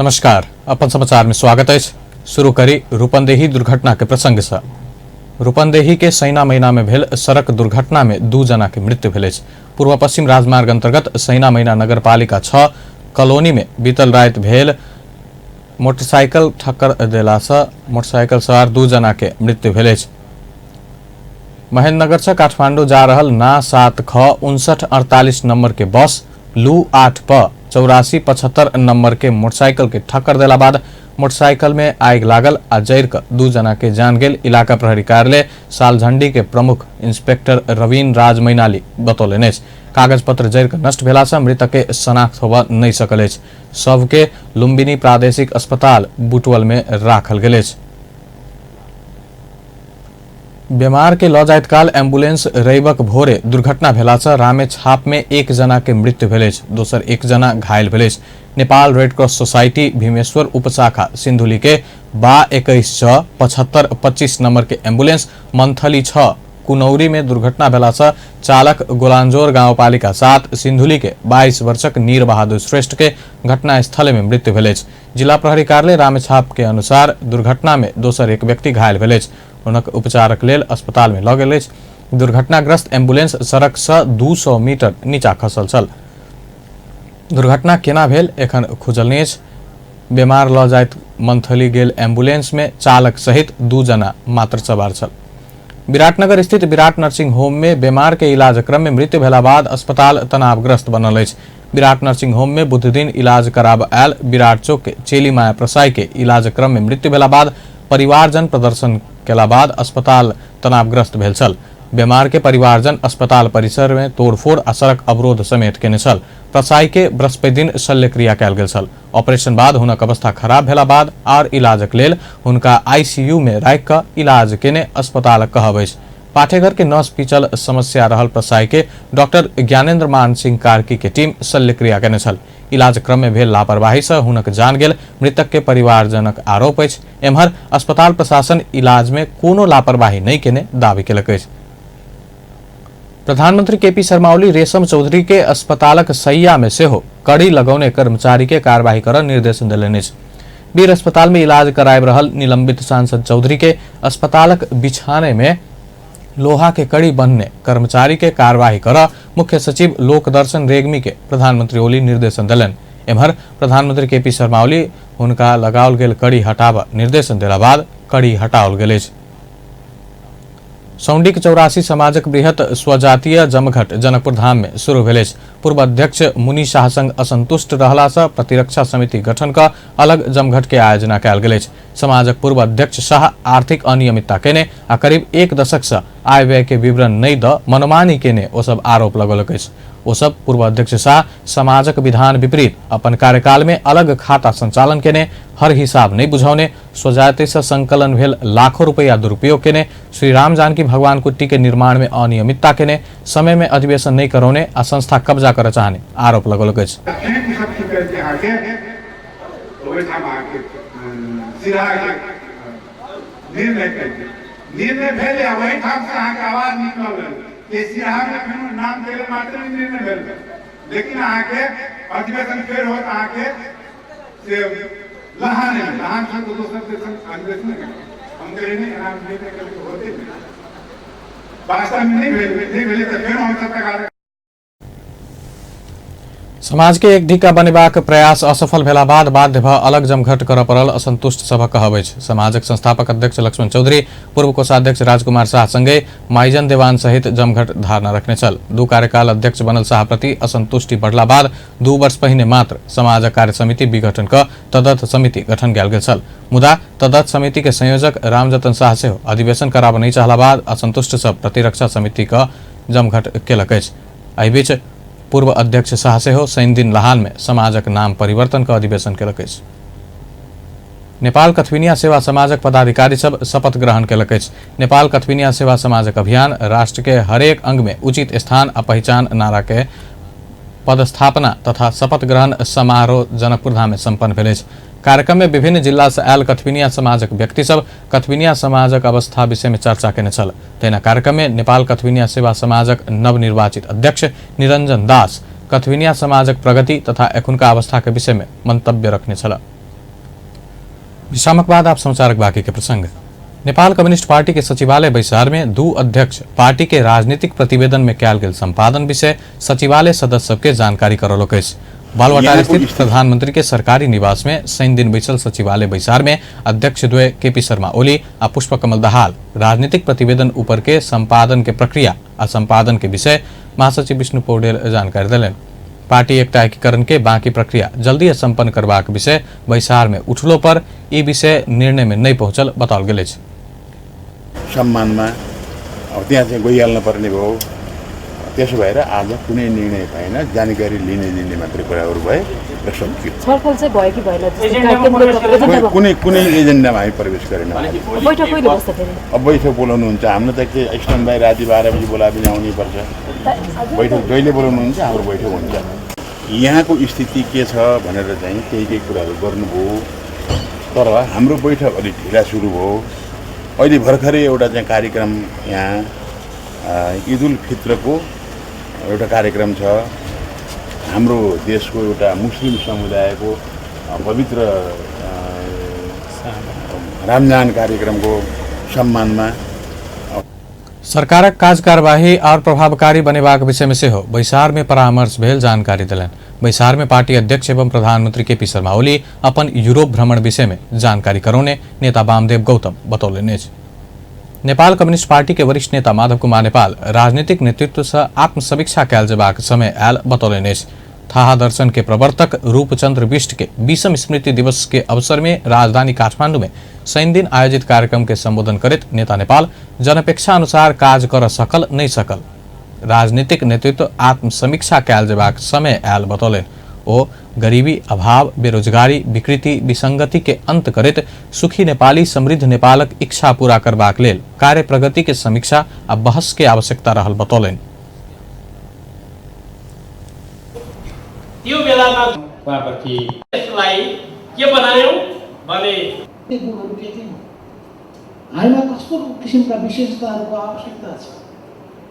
नमस्कार, अपन समाचार में स्वागत अछि। शुरू करी रूपन्देही दुर्घटना के प्रसंग से। रूपन्देही के सैना महीना में भेल सड़क दुर्घटना में 2 जना के मृत्यु भेल अछि। पूर्व पश्चिम राजमार्ग अंतर्गत सैना महीना नगरपालिका 6 कॉलोनी में बीतल राति भेल मोटरसाइकिल ठक्कर देला से मोटरसाइकिल सवार 2 जना के मृत्यु भेल अछि। महेंद्रनगर से काठमांडू जा रहल ना 7 ख 59 48 नंबर के बस लू 8 प 84 75 नंबर के मोटरसाइकिल के ठक्कर देला बाद मोटरसाइकिल में आगि लागल आ जरि क 2 जना के जान गेल। इलाका प्रहरी कार्यालय सालझंडी के प्रमुख इंस्पेक्टर रवीन राज मैनाली बतौलनि अछि। कागज पत्र जरि क नष्ट भेला से मृतक के शनाख्त होबय नहि सकल अछि। शव के लुम्बिनी प्रादेशिक अस्पताल बुटवल में राखल गेल अछि। बीमार के ल जाइत काल एम्बुलेंस रविक भोरे दुर्घटना भेला से रामेछाप में 1 जना के मृत्यु भेल अछि, दोसर 1 जना घायल भेल अछि। Nepal red cross society Bhimeshwar उपशाखा सिंधुली के बा 21 6 75 25 नंबर के एम्बुलेंस मंथली 6 कुनौरी में दुर्घटना भेला से चालक गोलांजोर गांवपालिका 7 सिंधुली के 22 वर्षक नीर बहादुर श्रेष्ठ के घटनास्थल में मृत्यु भेल अछि। जिला प्रहरी कार्यालय रामेछाप के अनुसार दुर्घटना में दोसर 1 व्यक्ति घायल भेल अछि। हुनक उपचारक लेल अस्पताल में लऽ गेल अछि। दुर्घटनाग्रस्त एम्बुलेंस सड़क से 200 मीटर नीचा खसल छल। दुर्घटना केना भेल एखन खुजल नहि अछि। बीमार लऽ जाइत मंथली गेल एम्बुलेंस में चालक सहित 2 जना मात्र सवार छल। विराटनगर स्थित विराट नर्सिंग होम में बीमार के इलाज क्रम में मृत्यु भेला बाद अस्पताल तनावग्रस्त बनल अछि। विराट नर्सिंग होम में बुधदिन इलाज कराब आयल विराट चौक के चेली माया प्रसाई के इलाज क्रम में मृत्यु भेला बाद परिवारजन प्रदर्शन केला बाद अस्पताल तनावग्रस्त भेल छल। बीमार के परिवारजन अस्पताल परिसर में तोड़फोड़ आ सड़क अवरोध समेत केने छल। प्रसाई के बृहस्पति दिन शल्यक्रिया कयल गेल छल। ऑपरेशन बाद हुनक अवस्था खराब भेला बाद आर इलाजक लेल हुनका आईसीयू में राखि कऽ इलाज केने अस्पतालक कहब अछि। पाठेघर के नस पीचल समस्या रहल प्रसाई के डॉक्टर ज्ञानेन्द्र मान सिंह कार्की के टीम शल्यक्रिया केने छल। इलाज क्रम में भेल लापरवाही से हुनक जान गेल मृतक के परिवारजनक आरोप अछि। एम्हर अस्पताल प्रशासन इलाज में कोनो लापरवाही नहीं केने दावी केलक अछि। प्रधानमंत्री केपी शर्मा ओली रेशम चौधरी के अस्पतालक सैया में सेहो कड़ी लगौने कर्मचारी के कार्यवाही कर निर्देशन देलनि अछि। वीर अस्पताल में इलाज कराबि रहल निलंबित सांसद चौधरी के अस्पतालक बिछाने में लोहा के कड़ी बन्हने कर्मचारी के कार्यवाही कर मुख्य सचिव लोकदर्शन रेग्मी के प्रधानमंत्री ओली निर्देशन देलनि। एम्हर प्रधानमंत्री केपी शर्मा ओली हुनका लगाओल गेल कड़ी हटाब निर्देशन देला बाद कड़ी हटाओल गेल अछि। सौंडीक 84 समाजक बृहत स्वजातीय जमघट जनकपुर धाम में शुरू भेल अछि। पूर्व अध्यक्ष मुनि शाह संग असंतुष्ट रहला से प्रतिरक्षा समिति गठन क अलग जमघट के आयोजना कयल गेल अछि। समाजक पूर्व अध्यक्ष शाह आर्थिक अनियमितता केने आ करीब 1 दशक से आय व्यय के विवरण नहि द मनमानी केने ओ सब आरोप लगौलक अछि। ओ सब पूर्व अध्यक्ष शाह समाजक विधान विपरीत अपन कार्यकाल में अलग खाता संचालन केने, हर हिसाब नहीं बुझौने, स्वजाति से संकलन भेल लाखों रुपया दुरुपयोग केने, श्री राम जानकी भगवान कुट्टी के निर्माण में अनियमितता केने, समय में अधिवेशन नहीं करौने आ संस्था कब्जा करऽ चाहने आरोप लगौलक अछि। निर्णय भेल आ ओहिठाम से अहाँके आवाज निकलल जे सिरहामे फेर नाम देले मात्र निर्णय भेल, लेकिन अहाँके अधिवेशन फेर होत अहाँके से लहान लहान से तो दोसर देश अधिवेशन हम कहे नहीं एना निर्णय करके होते नहीं, वास्तव में नहीं भेल, नहीं भेल तऽ फेर हम सब तक समाज के एक ढिक्का बनेबाक प्रयास असफल भेला बाद बाध्य भऽ अलग जमघट करऽ पड़ल असंतुष्ट सभक कहब अछि। समाजक संस्थापक अध्यक्ष लक्ष्मण चौधरी, पूर्व कोषाध्यक्ष राजकुमार शाह संगे माइजन देवान सहित जमघट धारणा रखने छल। 2 कार्यकाल अध्यक्ष बनल शाह प्रति असंतुष्टि बढ़ला बाद 2 वर्ष पहिने मात्र समाजक कार्य समिति विघटन कऽ तदर्थ समिति गठन कयल गेल छल। मुदा तदर्थ समिति के संयोजक रामजतन शाह सेहो अधिवेशन कराबऽ नहि चाहला बाद असंतुष्ट सब प्रतिरक्षा समिति क जमघट केलक अछि। एहि बीच पूर्व अध्यक्ष शाह सेहो शनिदिन लहान में समाजक नाम परिवर्तन क अधिवेशन केलक अछि। नेपाल कथविनिया सेवा समाजक पदाधिकारी सब शपथ ग्रहण केलक अछि। नेपाल कथविनिया सेवा समाजक अभियान राष्ट्र के हरेक अंग में उचित स्थान आ पहिचान नारा के पदस्थापना तथा शपथ ग्रहण समारोह जनकपुर धाम में संपन्न भेल अछि। कार्यक्रम में विभिन्न जिला से आयल कथविनिया समाजक व्यक्ति सब कथविनिया समाजक अवस्था विषय में चर्चा केने छल। तहिना कार्यक्रम में नेपाल कथविनिया सेवा समाजक नवनिर्वाचित अध्यक्ष निरंजन दास कथविनिया समाजक प्रगति तथा एखुनका अवस्था के विषय में मंतव्य रखने छल। विश्रामक बाद आप समाचारक बाकी के प्रसंग। नेपाल कम्युनिस्ट पार्टी के सचिवालय बैसार में दू अध्यक्ष पार्टी के राजनीतिक प्रतिवेदन में कयल गेल संपादन विषय सचिवालय सदस्य सबके जानकारी करौलक अछि। बालुवाटार स्थित प्रधानमंत्री के सरकारी निवास में शनि दिन बैसल सचिवालय बैसार में अध्यक्ष द्वय केपी शर्मा ओली आ पुष्पकमल दाहाल राजनीतिक प्रतिवेदन ऊपर के संपादन के प्रक्रिया आ संपादन के विषय महासचिव विष्णु पौडेल जानकारी देलनि। पार्टी एकता एकीकरण के बाकी प्रक्रिया जल्दी संपन्न करबाक विषय बैसार में उठलो पर ई विषय निर्णय में नहीं पहुंचल बताओल गेल अछि। सम्मानमा अब त्यहाँ चाहिँ गइहाल्न पर्ने भयो, त्यसो भएर आज कुनै निर्णय भएन, जानकारी लिने दिने मात्रै कुराहरू भए र सकियो। छलफल चाहिँ भयो कि भएन? कुनै कुनै एजेन्डामा हामी प्रवेश गरेनौँ। बैठक कहिले बस्छ फेरि? अब बैठक बोलाउनुहुन्छ, हाम्रो त के स्ट्यान्ड बाई राति 12 बजी बोलाए पनि आउनै पर्छ। बैठक जहिले बोलाउनुहुन्छ हाम्रो बैठक हुन्छ। यहाँको स्थिति के छ भनेर चाहिँ केही केही कुराहरू गर्नुभयो, तर हाम्रो बैठक अलिक ढिला सुरु भयो। अहिले भर्खरै एउटा चाहिँ कार्यक्रम यहाँ ईद उल फित्रको एउटा कार्यक्रम छ। हाम्रो देशको एउटा मुस्लिम समुदायको पवित्र रमजान कार्यक्रमको सम्मानमा सरकारक काज कार्यवाही और प्रभावकारी बनेबाक विषय में सेहो बैसार में परामर्श भेल जानकारी देलनि। बैसार में पार्टी अध्यक्ष एवं प्रधानमंत्री केपी शर्मा ओली अपन यूरोप भ्रमण विषय में जानकारी करौने नेता वामदेव गौतम बतौलनि अछि। नेपाल कम्युनिस्ट पार्टी के वरिष्ठ नेता माधव कुमार नेपाल राजनीतिक नेतृत्व से आत्मसमीक्षा कयल जेबाक समय आयल बतौलनि अछि। थाहा दर्शन के प्रवर्तक रूपचंद्र बिष्ट के 20वीं स्मृति दिवस के अवसर में राजधानी काठमांडू में शनि दिन आयोजित कार्यक्रम के संबोधन करैत नेता नेपाल जनअपेक्षा अनुसार काज कर सकल नहीं सकल राजनीतिक नेतृत्व आत्मसमीक्षा कयल जेबाक समय आयल बतौलनि। ओ गरीबी, अभाव, बेरोजगारी, विकृति, विसंगति के अंत करैत सुखी नेपाली समृद्ध नेपालक इच्छा पूरा करबाक लेल कार्य प्रगति के समीक्षा आ बहस के आवश्यकता रहल बतौलनि। त्यो बेलामा उहाँप्रति यसलाई के बनायौं भने गुणहरू के के हुन्, हामीमा कस्तो किसिमका विशेषताहरूको आवश्यकता छ,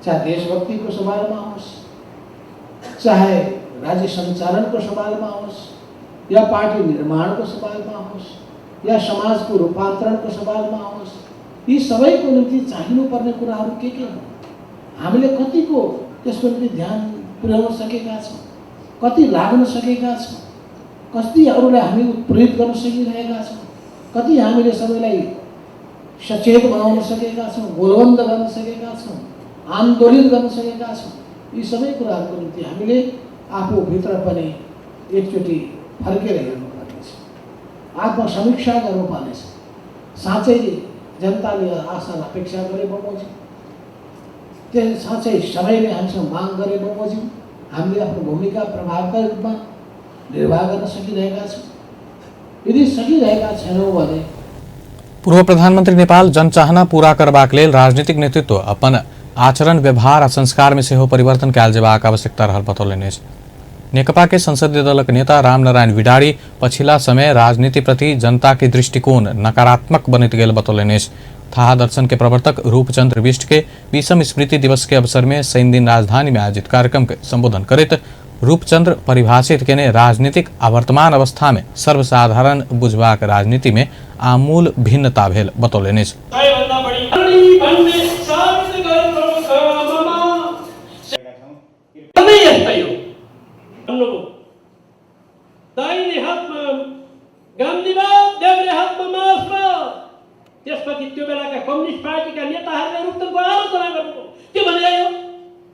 चाहे देशभक्तिको सवालमा होस्, चाहे राज्य सञ्चालनको सवालमा होस्, या पार्टी निर्माणको सवालमा होस्, या समाजको रूपान्तरणको सवालमा होस्, यी सबैको निम्ति चाहिनुपर्ने कुराहरू के हुन्, हामीले कतिको त्यसको निम्ति ध्यान पुर्याउन सकेका छौँ, कति लाग्न सकेका छौँ, कति अरूलाई हामी उत्प्रेरित गर्न सकिरहेका छौँ, कति हामीले सबैलाई सचेत बनाउन सकेका छौँ, गोलबन्द गर्न सकेका छौँ, आन्दोलित गर्न सकेका छौँ। यी सबै कुराहरूको निम्ति हामीले आफूभित्र पनि एकचोटि फर्केर हेर्नुपर्नेछ, आत्मसमीक्षा गर्नुपर्नेछ। साँच्चै जनताले आशा र अपेक्षा गरे बमोजिम, त्यो साँच्चै सबैले हामीसँग माग गरे बमोजिम हामीले आफ्नो भूमिका प्रभावकारी रूपमा निर्वाह गर्न सकिरहेका छौँ। यदि सकिरहेका छैनौँ भने पूर्व प्रधानमंत्री नेपाल जनचाहना पूरा करबाक लेल राजनीतिक नेतृत्व अपन आचरण, व्यवहार आ संस्कार में सेहो परिवर्तन कयल जेबाक आवश्यकता रहल बतौलनि अछि। नेकपा के संसदीय दलक नेता रामनारायण विडारी पछिला समय राजनीति प्रति जनता के दृष्टिकोण नकारात्मक बनैत गेल बतौलनि अछि। थाहा दर्शन के प्रवर्तक रूपचंद्र बिष्ट के 20वीं स्मृति दिवस के अवसर में शनि दिन राजधानी में आयोजित कार्यक्रम के संबोधन करैत रूपचंद्र परिभाषित केने राजनीतिक आ वर्तमान अवस्था में सर्वसाधारण बुझबाक राजनीति में आमूल भिन्नता भेल बतौलनि अछि। त्यसपछि त्यो बेलाका कम्युनिस्ट पार्टीका नेताहरूले रूपचन्द्रको आलोचना गर्नुभयो। के भने यो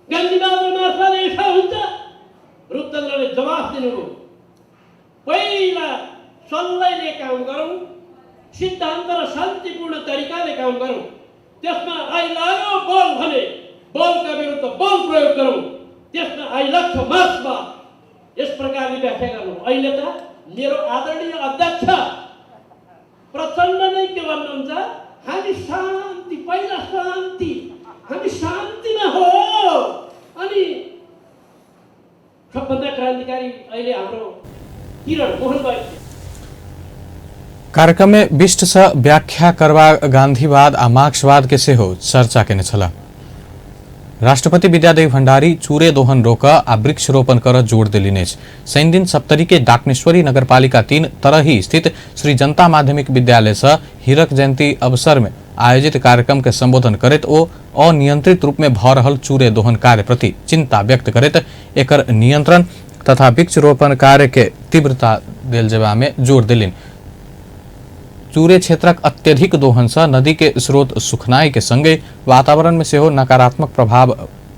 गान्धीवाद र मार्क्सवाद यस्ता हुन्छ? रूपचन्द्रले जवाफ दिनुभयो, पहिला सल्लाहले काम गरौँ, सिद्धान्त र शान्तिपूर्ण तरिकाले काम गरौँ, त्यसमा आइलाग्यो बल भने बलका विरुद्ध बल प्रयोग गरौँ, त्यसमा आइलाग्छ मार्क्सवाद। यस प्रकारले व्याख्या गर्नु। अहिले त मेरो आदरणीय अध्यक्ष प्रचण्ड नै के भन्नुहुन्छ, हामी शान्ति, पहिला शान्ति, हामी शान्तिमा हो। अनि सबभन्दा क्रान्तिकारी अहिले हाम्रो किरण मोहन भाइ। कार्यक्रम में बिष्ट से व्याख्या करवा गांधीवाद आ मार्क्सवाद के सेहो चर्चा केने छला। राष्ट्रपति विद्यादेवी भण्डारी चूरे दोहन रोक आ वृक्षरोपण कर जोड़ देलनि अछि। शनिदिन सप्तरी के डाकनेश्वरी नगरपालिका 3 तरही स्थित श्री जनता माध्यमिक विद्यालय से हीरक जयंती अवसर में आयोजित कार्यक्रम के संबोधन करैत ओ अनियंत्रित रूप में भ रहल चूरे दोहन कार्य प्रति चिंता व्यक्त करैत एकर नियंत्रण तथा वृक्षरोपण कार्य के तीव्रता देल जेबा में जोर देलनि। चूरे क्षेत्रक अत्यधिक दोहन से नदी के स्रोत सुखनाई के संगे वातावरण में सेहो नकारात्मक प्रभाव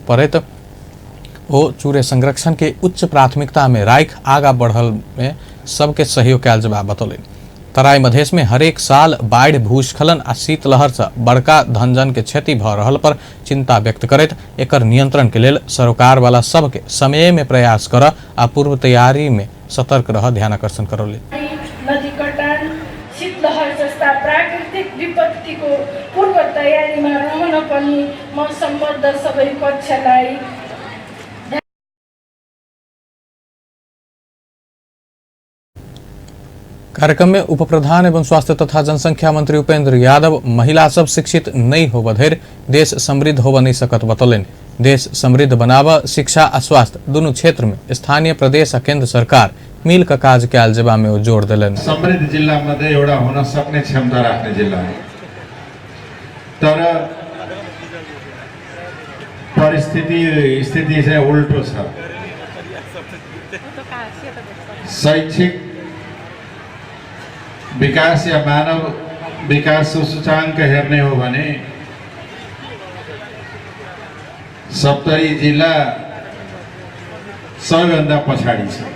पड़ैत ओ चूरे संरक्षण के उच्च प्राथमिकता में राख आगा बढ़ल में सबके सहयोग कयल जेबा बतौलनि। तराई मधेश में हरेक साल बाढ़ि, भूस्खलन आ शीतलहर से बड़का धनजन के क्षति भ रहल पर चिंता व्यक्त करैत एकर नियंत्रण के लेल सरोकार वाला सबके समय में प्रयास कर आ पूर्व तैयारी में सतर्क रह ध्यान आकर्षण करौलनि। नदी कटान, शीतलहर जस्ता प्राकृतिक विपत्तिको पूर्व तयारीमा रहन पनि म सम्बद्ध सबै पक्षलाई कार्यक्रम में उप प्रधान एवं स्वास्थ्य तथा जनसंख्या मंत्री उपेंद्र यादव महिला सब शिक्षित नहीं होब धरि देश समृद्ध होब नहीं सकत बतौलनि। देश समृद्ध बनाब शिक्षा आ स्वास्थ्य दुनू क्षेत्र में स्थानीय प्रदेश आ केंद्र सरकार मिल क काज कयल जेबा में ओ जोर देलनि। समृद्ध जिल्ला मध्ये एउटा हुन सक्ने क्षमता राख्ने जिल्ला हो, तर परिस्थिति स्थिति चाहिँ उल्टो छ। शैक्षिक विकास या मानव विकास सूचाङ्क हेर्ने हो भने सप्तरी जिल्ला सबैभन्दा पछाडि छ।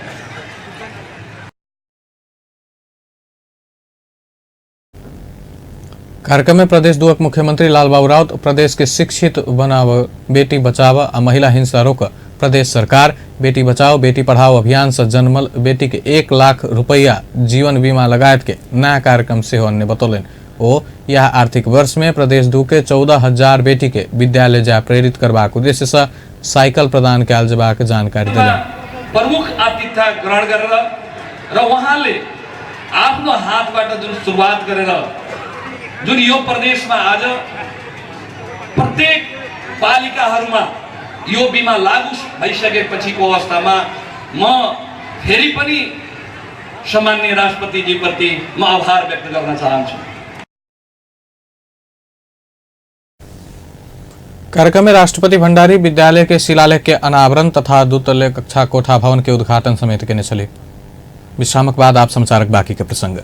कार्यक्रम में प्रदेश दुअक मुख्यमंत्री लालबाबू राउत प्रदेश के शिक्षित बनाव, बेटी बचाव आ महिला हिंसा रोक प्रदेश सरकार बेटी बचाओ बेटी पढ़ाओ अभियान से जन्मल बेटी के 1 लाख रुपया जीवन बीमा लगायत के नया कार्यक्रम सेहो अन्य बतौलनि। ओ यह आर्थिक वर्ष में प्रदेश 2 के 14,000 बेटी के विद्यालय जाय प्रेरित करबाक उद्देश्य से साइकिल प्रदान कयल जेबाक जानकारी देलनि। प्रमुख आतिथ्य ग्रहण गरेर र उहाँले आफ्नो हातबाट जुन सुरुवात गरेर जुन यो प्रदेशमा आज प्रत्येक पालिकाहरूमा यो बीमा लागू भइसकेपछिको अवस्थामा म फेरि पनि सम्माननीय राष्ट्रपतिजीप्रति म आभार व्यक्त गर्न चाहन्छु। कार्यक्रम में राष्ट्रपति भंडारी विद्यालय के शिलालेख के अनावरण तथा द्वितलीय कक्षा कोठा भवन के उद्घाटन समेत केने छली। विश्रामक बाद आप समाचारक बाकी के प्रसंग।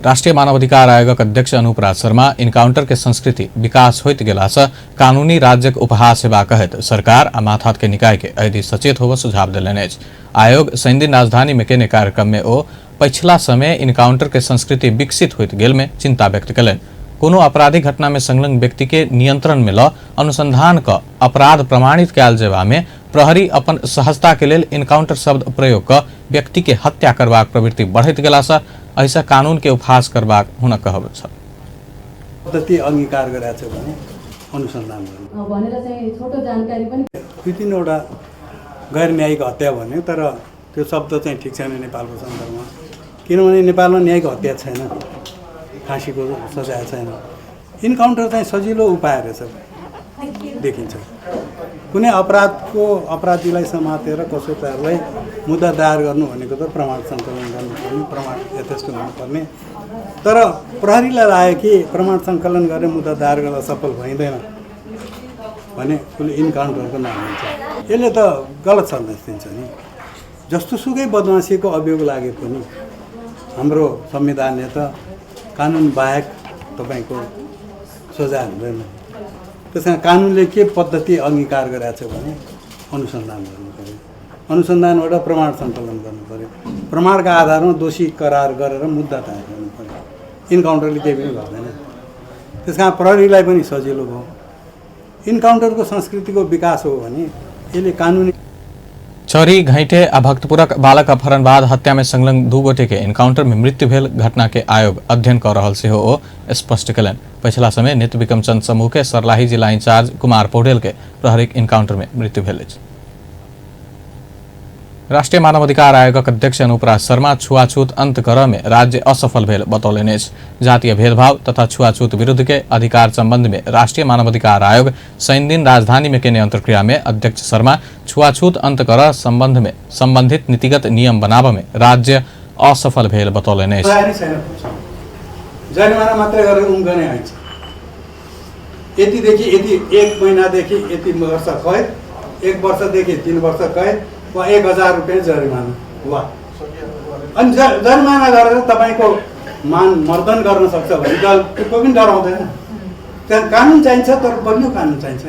राष्ट्रीय मानवाधिकार आयोगक अध्यक्ष अनूप राज शर्मा इनकाउंटर के संस्कृति विकास होइत गेला से कानूनी राज्यक उपहास हेबा कहैत सरकार आ माथात के निकाय के यदि सचेत होबऽ सुझाव देलनि अछि। आयोग शनिदिन राजधानी में केने कार्यक्रम में ओ पछिला समय इनकाउंटर के संस्कृति विकसित होइत गेल में चिंता व्यक्त कयलनि। कोनो आपराधिक घटना में संलग्न व्यक्ति के नियंत्रण में ल अनुसंधान क अपराध प्रमाणित कयल जेबा में प्रहरी अपन सहजता के लेल इनकाउंटर शब्द प्रयोग क व्यक्ति के हत्या करबाक प्रवृत्ति बढ़ैत गेला से ऐसा कानून के उपहास करबाक हुनक कहब छल। पद्धति अंगीकार गरेको छ भने अनुसन्धान गर्नु भनेर चाहिँ छोटो जानकारी पनि 2-3वटा गैर न्यायिक हत्या भन्यो, तर त्यो शब्द चाहिँ ठिक छैन नेपालको सन्दर्भमा, किनभने नेपालमा न्यायिक हत्या छैन, फाँसीको सजाय छैन। इन्काउन्टर चाहिँ सजिलो उपाय रहेछ देखिन्छ। कुनै अपराधको अपराधीलाई समातेर कसो प्रकारलाई मुद्दा दायर गर्नु भनेको त प्रमाण सङ्कलन गर्नुपर्ने, प्रमाण यथेष्ट हुनुपर्ने, तर प्रहरीलाई लाग्यो कि प्रमाण सङ्कलन गरेर मुद्दा दायर गर्दा सफल भइँदैन भने उसले इन्काउन्टरको नाम लिन्छ। यसले त गलत सन्देश दिन्छ नि। जस्तोसुकै बदमासीको अभियोग लागे पनि हाम्रो संविधानले त कानुन बाहेक तपाईँको सजाय हुँदैन। त्यस कारण कानुनले के पद्धति अङ्गीकार गरेको छ भने अनुसन्धान गर्नु पऱ्यो, अनुसन्धानबाट प्रमाण सङ्कलन गर्नु पऱ्यो, प्रमाणका आधारमा दोषी करार गरेर मुद्दा दायर गर्नु पऱ्यो। इन्काउन्टरले केही पनि गर्दैन। त्यस कारण प्रहरीलाई पनि सजिलो भयो। इन्काउन्टरको संस्कृतिको विकास हो भने यसले कानुनी चौरी घैटे आ भक्तपुरक बालक अपहरण बाद हत्या में संलग्न 2 गोटे के इनकाउंटर में मृत्यु भेल घटना के आयोग अध्ययन कर रहल सेहो ओ स्पष्ट कयलनि। पछिला समय नित्य विक्रमचंद समूह के सरलाही जिला इंचार्ज कुमार पौडेल के प्रहरीक इनकाउंटर में मृत्यु भेल अछि। राष्ट्रिय मानवाधिकार आयोगक अध्यक्ष अनुपराज शर्मा छुआछूत अंत करऽ में राज्य असफल भेल बतौलनि अछि। जातीय भेदभाव तथा छुआछूत विरुद्ध के अधिकार संबंध में राष्ट्रीय मानवाधिकार आयोग शनिदिन राजधानी में केने अंतर्क्रिया में अध्यक्ष शर्मा छुआछूत अंत करऽ संबंध में संबंधित नीतिगत नियम बनाबऽ में राज्य असफल भेल बतौलनि अछि। जरिमाना मात्रै गरेर उम्कने होइन। यतिदेखि यति 1 महिनादेखि यति वर्ष कैद, 1 वर्षदेखि 3 वर्ष कैद वा 1000 रुपियाँ जरिमाना वा अनि जरिमाना गरेर तपाईँको मान मर्दन गर्न सक्छ भने कोही पनि डराउँदैन। त्यहाँ कानुन चाहिन्छ, तर बलियो कानुन चाहिन्छ।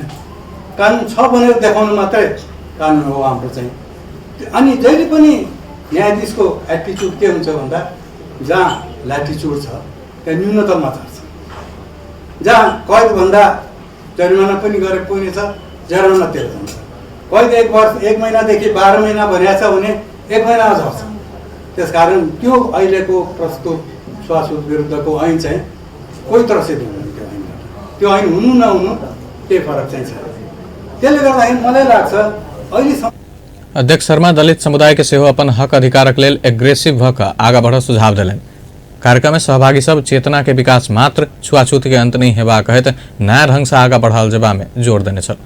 कानुन छ भनेर देखाउनु मात्रै कानुन हो हाम्रो चाहिँ। अनि जहिले पनि न्यायाधीशको एटिच्युड के हुन्छ भन्दा जहाँ ल्याटिच्युड छ त्यहाँ न्यूनतममा चढ्छ, जहाँ कैदभन्दा जरिमाना पनि गरे पुग्नेछ, जरिमाना तिरेर जान्छ। कैद 1 वर्ष 1 महिनादेखि 12 महिना भनेको छ भने 1 महिनामा झर्छ। त्यसकारण त्यो अहिलेको प्रस्तुत छुवाछुत विरुद्धको ऐन चाहिँ कोही त्रसित हुँदैन। त्यो ऐनबाट त्यो ऐन हुनु नहुनु केही फरक चाहिँ छैन। त्यसले गर्दाखेरि मलाई लाग्छ अहिले अध्यक्ष शर्मा दलित समुदाय के सेहो अपन हक अधिकारक लेल एग्रेसिव भऽ कऽ आगाँ बढ़ऽ सुझाव देलनि। कार्यक्रम में सहभागी सब चेतना के विकास मात्र छुआछूत के अंत नहीं हेबाक कहैत नया ढंग से आगाँ बढ़ाओल जेबा में जोर देने छल।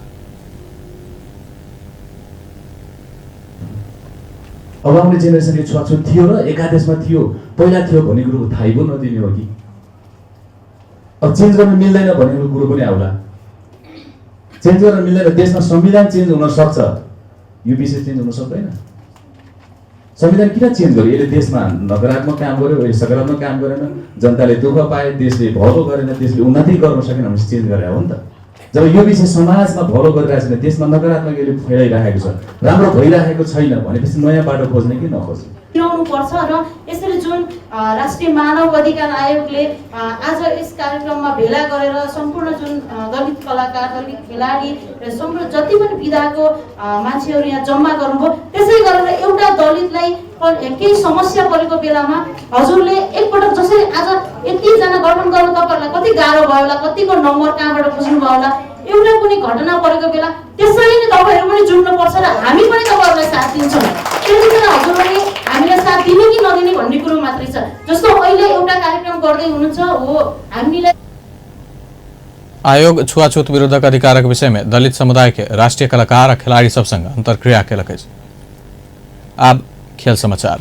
अब आउने जेनेरेसनले छुवाछुत थियो र एकादेशमा थियो, पहिला थियो भन्ने कुरो थाहै पो नदिने हो कि अब चेन्ज गर्न मिल्दैन भन्ने कुरो पनि आउला। चेन्ज गर्न मिल्दैन, देशमा संविधान चेन्ज हुन सक्छ, यो विषय चेन्ज हुन सक्दैन। संविधान किन चेन्ज गर्यो? यसले देशमा नकारात्मक काम गर्यो, यसले सकारात्मक काम गरेन, जनताले दुःख पाए, देशले भलो गरेन, देशले उन्नति गर्न सकेन भने चेन्ज गरे हो नि त। जब यो विषय समाजमा भलो गरिरहेको छैन, देशमा नकारात्मक यसले फैलाइराखेको छ, राम्रो भइराखेको छैन भनेपछि नयाँ बाटो खोज्ने कि नखोज्ने पर्छ। र यसरी जुन राष्ट्रिय मानव अधिकार आयोगले आज यस कार्यक्रममा भेला गरेर सम्पूर्ण जुन दलित कलाकार, दलित खेलाडी र सम्पूर्ण जति पनि विधाको मान्छेहरू यहाँ जम्मा गर्नुभयो, त्यसै गरेर एउटा दलितलाई केही समस्या परेको बेलामा हजुरले एकपटक जसरी आज यतिजना गठन गर्नु तपाईँहरूलाई कति गाह्रो भयो होला, कतिको नम्बर कहाँबाट खोज्नुभयो होला, एउटा कुनै घटना परेको बेला त्यसरी नै तपाईँहरू पनि जुट्नुपर्छ र हामी पनि तपाईँहरूलाई साथ दिन्छौँ। त्यतिखेर हजुरहरूले हामीलाई साथ दिने कि नदिने भन्ने कुरो मात्रै छ। जस्तो अहिले एउटा कार्यक्रम गर्दै हुनुहुन्छ हो, हामीलाई आयोग छुआछूत विरुद्धक अधिकारक विषय में दलित समुदाय के राष्ट्रीय कलाकार आ खिलाड़ी सब संग अंतरक्रिया केलक अछि। आब खेल समाचार।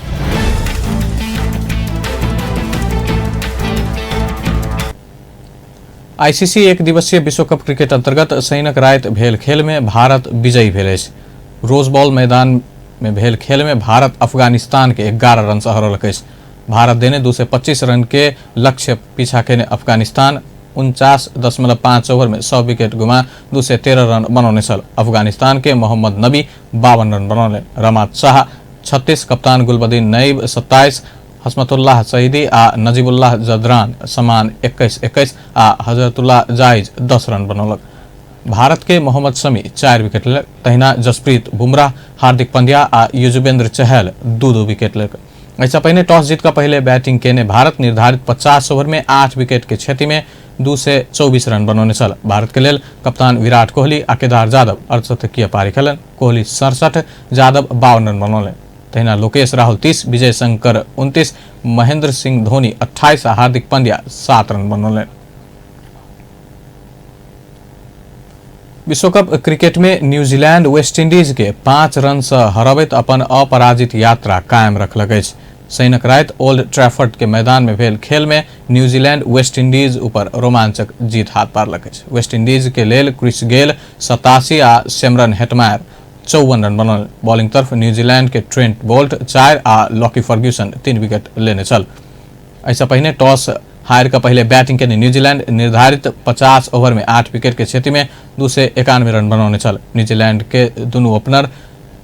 आईसीसी एक दिवसीय विश्वकप क्रिकेट अंतर्गत शनिक राति भेल खेल में भारत विजयी भेल अछि। रोज बॉल मैदान में भेल खेल में भारत अफगानिस्तान के 11 रन से हरौलक अछि। भारत देने 225 रन के लक्ष्य पीछा केने अफगानिस्तान 49.5 ओवर में 100 विकेट गुमा 213 रन बनौने छल। अफगानिस्तान के मोहम्मद नबी 52 रन बनौने, रमात शाह 36, कप्तान गुलबदीन नईब 27, हसमतुल्लाह शहीदी आ नजीबुल्लाह जदरान समान 21-21 आ हजरतुल्लाह जाइज 10 रन बनौलक। भारत के मोहम्मद शमी 4 विकेट लेलक, तहिना जसप्रीत बुमराह, हार्दिक पांड्या आ युजवेंद्र चहल 2-2 विकेट लेलक। एहिसँ पहिने टॉस जीत कऽ पहिले बैटिंग केने भारत निर्धारित 50 ओवर में 8 विकेट के क्षति में 224 रन बनौने छल। भारत के लेल कप्तान विराट कोहली आ केदार जाधव अर्धशतकीय पारी खेलनि। कोहली 67, जाधव 52 रन बनौलनि। तहिना लोकेश राहुल 30, विजय शंकर 29, महेंद्र सिंह धोनी 28 आ हार्दिक पांड्या 7 रन बनौलनि। विश्वकप क्रिकेट में न्यूजीलैंड वेस्ट इंडीज के 5 रन से हरबैत अपन अपराजित यात्रा कायम रखलक अछि। शनिक राति ओल्ड ट्रैफर्ड के मैदान में भेल खेल में न्यूजीलैंड वेस्ट इंडीज ऊपर रोमांचक जीत हाथ पारलक अछि। वेस्ट इंडीज के लेल क्रिस गेल 87 आ सिमरन हेटमायर 54 रन बनौलनि। बॉलिंग तरफ न्यूजीलैंड के ट्रेंट बोल्ट 4 आ लॉकी फर्ग्यूसन 3 विकेट लेने छल। एहिसँ पहिने टॉस हारि कऽ पहिले बैटिंग केने न्यूजीलैंड निर्धारित 50 ओवर में 8 विकेट के क्षति में 291 रन बनौने छल। न्यूजीलैंड के दुनू ओपनर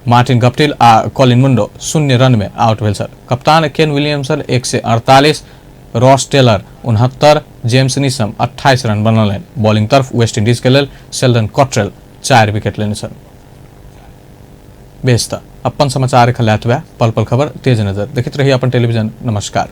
मार्टिन गप्टिल आ कॉलिन मुंडो 0 रन में आउट भेल छल। कप्तान Kane Williamson 148, Ross Taylor 69, James Neesham 28 run बनौलनि। बॉलिंग तरफ वेस्ट इंडीज के लेल शेल्डन कॉट्रेल 4 विकेट लेने छल। बेस त अपन समाचार खलातवा पल पल खबर तेज नजर देखैत रही अपन टेलीविजन। नमस्कार।